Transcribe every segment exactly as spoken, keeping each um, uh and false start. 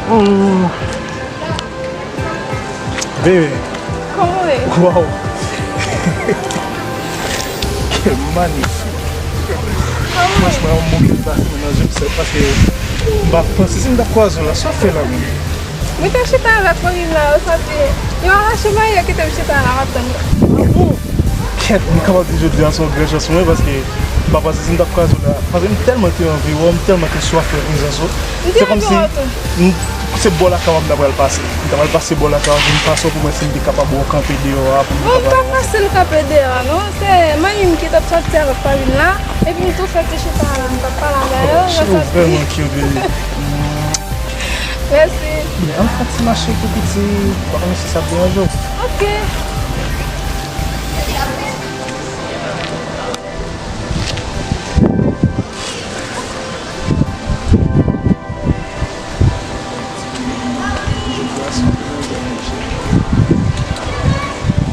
Oh. Bebe. Kòman w ye? Waw. Kèl manifik. Kòman w ye? Franchman, yon mo ki pase nan je m sèt paske m pa panse si m t ap kwaze w la. Sa w fè la menm? Mwen te chita avèk fanmi m la, yo santi yo arache mayo yo kite m chita la, m ap tann yo. Ah bon? Kèt, m kapab di jodi a se yon gran chans pou mwen paske m pa panse si m t ap kwaze w la. Paske m tèlman te anvi wè w, m tèlman te swaf wè prezans ou. M te anvi wè w tou. Se bò lakay w m ta pral pase. M ta pral pase bò lakay w, vin pase w pou mwen si m te kapab wè w kanpe deyò a pou m te kapab wè w. Bon, m pa fasil kanpe deyò a non. Se manmi m ki t ap sòti avèk fanmi m la. Epi m tou fè ti chita la, m t ap pale avè yo, yo sòti. Ou vrèman cute, baby. Mèsi. Men ann fè ti mache tou piti, m pa konnen si sa ap deranje w. Ok.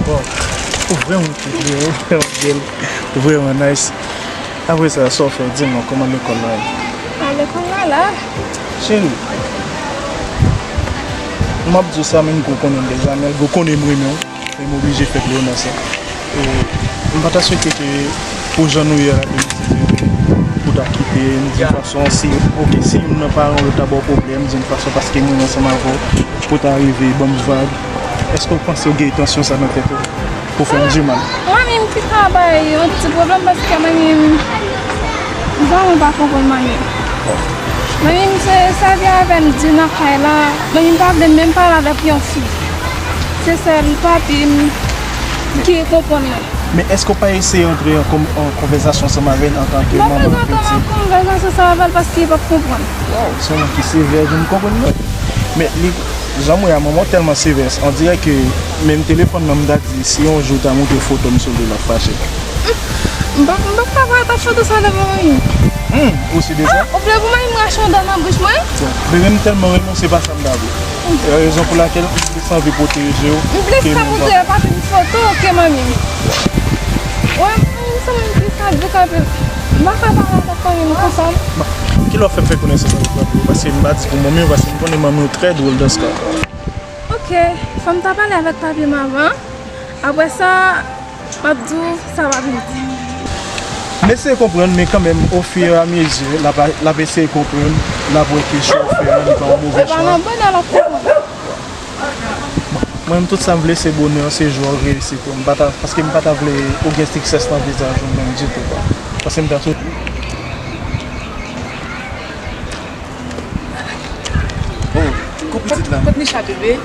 Bon, ou vrèman cute, ou vrèman bèl, ou vrèman nice. Apre sa, sa w fè? Di m non, kòman lekòl la ye? A, lekòl la la. Cheri, m ap di w sa, men m gon konnen m dèzame, m gon konnen m renmen w. Men m oblije fè l yon nan sa. E, m pa ta swete ke pou jan nou ye a la, ke misye te vle pou ta kite m di yon fason, si, ok, si youn nan paran w yo ta ba w pwoblèm, di yon fason, paske m renmen ansanm avè w, pou ta rive ban m vag. Èske w panse w gen entansyon sa nan tèt ou? Pou fè m di mal? Manmi m ki ka bay yon ti pwoblèm, paske manmi m, zanmi m pa konprann manmi m. Manmi m se sèvi avè m di nan kay la, manmi m pa vle menm pale avèk yon fi. Se sèl papi m ki konprann mwen. Men èske w pa eseye antre an kon-, an konvèsasyon ansanm avè l antanke manman pitit? M pa prezante m an konvèsasyon ansanm avè l paske li p ap konprann. Waw, se yon moun ki sevè, vin konprann mwen. Men li, jan m wè a, manman w tèlman sevè, on dirè ke menm telefòn nan m ta di, si yon jou w ta montre foto m sou li, l ap fache. M p ap, m p ap ka pale ta foto sa devan manmi m. Hmm, ou si de sa? Ah, ou vle pou manmi m rache yon dan nan bouch mwen? Bon, bebe, m tèlman renmen w, se pa sa m ta vle. E rezon pou lakèl m plis anvi pwoteje w ke menm papa. M plis ka montre papi m foto ke manmi m. Wè, manmi m se moun ki sadik anpil. M pa ka pale avèk manmi m konsa. Bon, kilè w fè m fè konesans avèk manmi w? Paske m pa di pou manmi w, paske m konnen manmi w trè dwòl dan sa. Ok, fò m ta pale avèk papi m avan. Apre sa, m ap di w sa papi m di. M eseye konprann, men kanmenm, ofiramezi, l ap, l ap eseye konprann, l ap wè ke chwa w fè a, li pa yon move chwa. E pa nan bonè l ap konprann. Mwen menm, tout sa m vle, se bonè, se jwa, reyisit ou. M pa ta, paske m pa ta vle ou gen success nan vizaj ou menm ditou, kwa. Paske m ta sou. Oh, kot pitit la? Kot Nisha, bebe?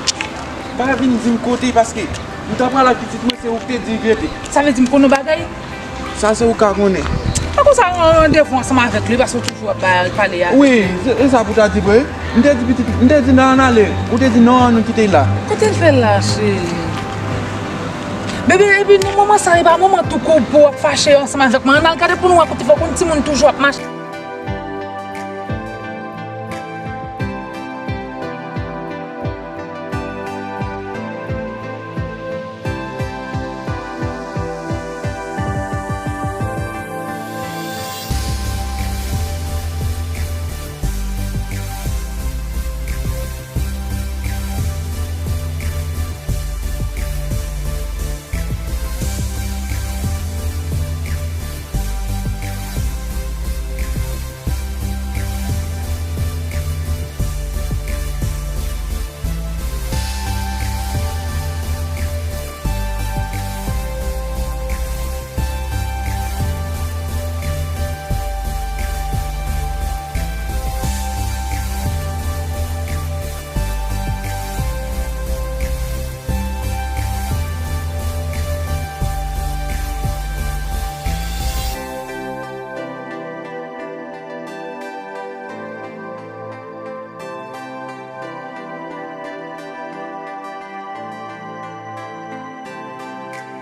Pa vin di m kote, paske m ta pral ak pitit mwen, se ou k te di l rete. Sa vle di m konn yon bagay? Sa se ou ka konnen. Pa konsa, yon randevou ansanm avèk li, paske w toujou ap ba-, pale a. Wi, se, e sa pou ta di vre. M te di pitit, m te di nan ann ale. Ou te di non, ann nou kite l la. Kote l fè l la, cheri? Bebe, epi non, manman sa, e pa manman tou kou pou w ap fache ansanm avèk mwen. Ann al gade pou nou wè kote fè w konn timoun toujou ap mache.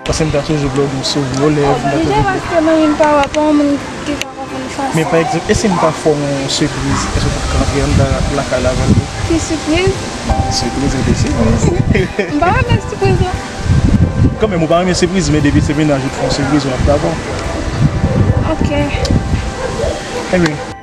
Paske m ta toujou vle w gen yon souri o lèv, m ta toujou vle. Oblije, paske manmi m pa wè, pa yon moun ki ka konprann fason. Men pa egzanp, e si m ta fè w yon sipriz, èske w t ap ka antre anndan lakay la avè l tou? Ki sipriz? Sipriz, enbesil. M pa renmen sipriz, non. Kanmenm, ou pa renmen sipriz, men depi se mennaj ou t fè yon sipriz, w ap dakò. Ok. Anyway.